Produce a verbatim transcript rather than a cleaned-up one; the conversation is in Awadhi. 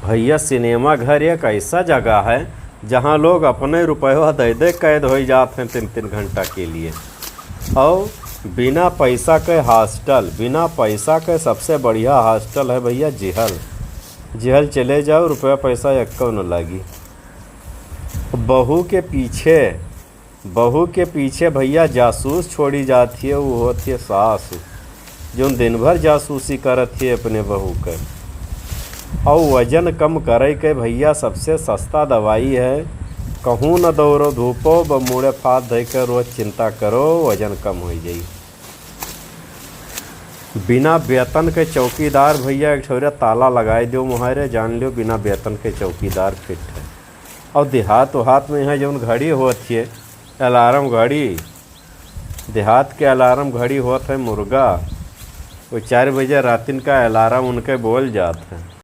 भइया, सिनेमा घर एक ऐसा जगह है, जहाँ लोग अपने रुपयवा दे दे कैद होइ जात हैं तीन तीन घंटा के लिए। और बिना पैसा के हॉस्टल, बिना पैसा के सबसे बढ़िया हॉस्टल है भइया जेहल। जेहल चले जाओ, रुपया पैसा एक्को न लागी। बहू के पीछे, बहू के पीछे भइया जासूस छोड़ी जात हिय, उ होत हिय सास, जौन दिन भर जासूसी करत हिय अपने बहू के। और वजन कम करे के भइया सबसे सस्ता दवाई है। कहूँ न दौड़ो धूपो, ब-, मूड़े फात धइ के रोज चिंता करो, वजन कम होइ जाई। बिना वेतन के चौकीदार भइया एक ठौरे ताला लगाए दियो मुहारे, जान लियो बिना वेतन के चौकीदार फिट है। और देहात उहात में यहाँ जौन घड़ी होत है, अलार्म घड़ी, देहात के अलार्म घड़ी होत है मुर्गा, वो चार बजे रातिन का अलार्म उनके बोल जात है।